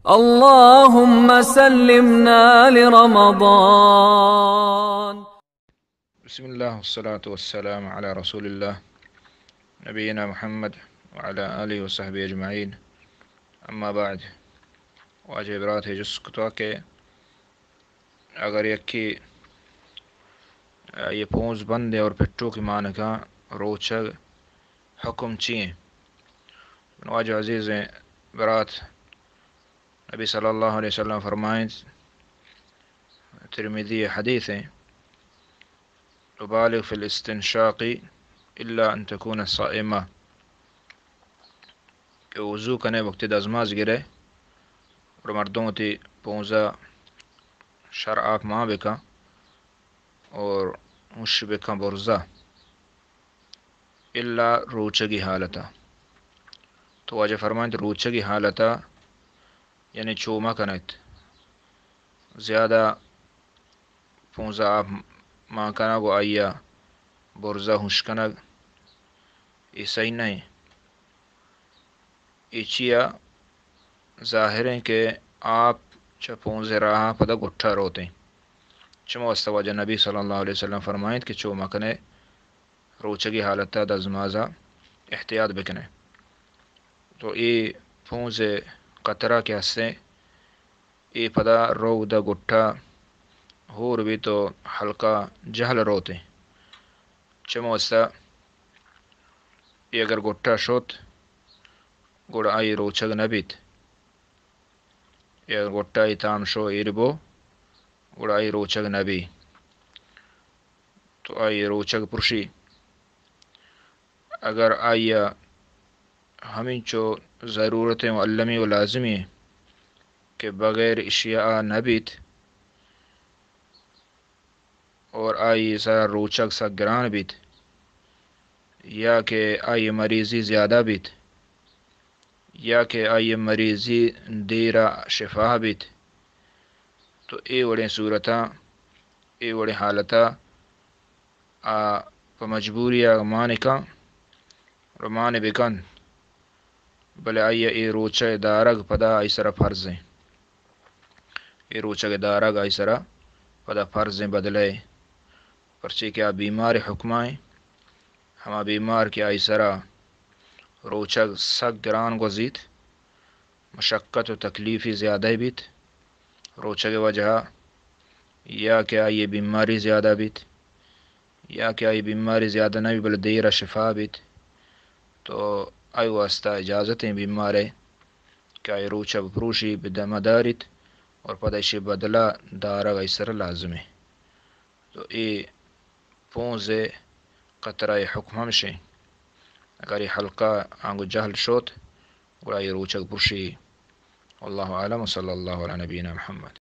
اللهم سلمنا لرمضان. بسم الله والصلاة والسلام على رسول الله نبينا محمد وعلى آله وصحبه أجمعين. أما بعد، واجہ برات جست کتگ کہ اگر یکے آئی پونز بندیں اور پٹوکی مان کن، روچگ حکم چی ایں؟ من واجہ عزیزیں برات، نبی صلی اللہ علیہ وسلم فرمائیں، ترمذی حدیث ایں، تبالغ في الاستنشاق إلا أن تكون صائمة، کہ وضو کنے، وقت دزماز گرے، اور مردم وتی پونزا شر آپ مان بکن اور ہوش بکن برزا، الا روچگی حالتا۔ تو واجہ فرمائیں روچگی حالتا یعنی چو مکنت، زیادہ پونزا آپ مان کنگ و آئیا برزا ہوش کنگ، اے صحیح نہ ایں۔ اے چیا ظاہر ایں کہ آپ چہ پونزے راہا پدا گٹا روتیں۔ چمو واسطہ واجہ نبی صلی اللہ علیہ وسلم فرمائیں کہ چو مکنے، روچگی حالتا دزمازا احتیاط بکنے۔ تو اے پونزے قطرہ کہ ہستیں، اے پدا روگ دا گٹا ہور بیت و حلقہ جہل روتیں۔ چمو واسطہ اے اگر گٹا شت، گڑا آئی روچگ نہ بیت۔ اے اگر گٹا ای تام شو ایر بو، گڑا آئی روچگ نہ بی۔ تو آئی روچگ پرشی۔ اگر آئی ہمینچو ضرورتیں و المی و لازمی کہ بغیر اشیاء نہ بیت، اور آئی سرا روچگ سک گران بیت، یا کہ آئی مریضی زیادہ بیت، یا کہ آئی مریضی دیرا شفا بیت، تو اے وڑیں صورتاں، اے وڑیں حالتا آ پہ مجبوری آ مان کن، اور مان بکن، بلے آئی اے روچہ دارگ پدا آئی سرا فرض ایں۔ اے روچگ دارگ آئی سرا پدا فرض ایں بدلے، پرچے کہ آ بیمار حکمائیں، ہما بیمار کہ آئی سرا روچگ سک گران گوزیت، مشقت و تکلیفی زیادہ بیت، روچگ وجہا، یا کہ آئی بیماری زیادہ بیت، یا کہ آئی بیماری زیادہ نہ بیت بلے دیرا شفا بیت، تو آئی واسطہ اجازت ایں بیمارے کہ آئی روچہ بپروشی، بدمہ داریت، اور پدا اشی بدلہ دارگ آئی سر لازم ایں۔ تو اے پونز قطرہ حکم ہمشیں، اگر اے حلقہ آنگو جہل شوت، گڑا اے روچگ پرشی۔ واللہ اعلم، وصلی اللہ علی نبینا محمد۔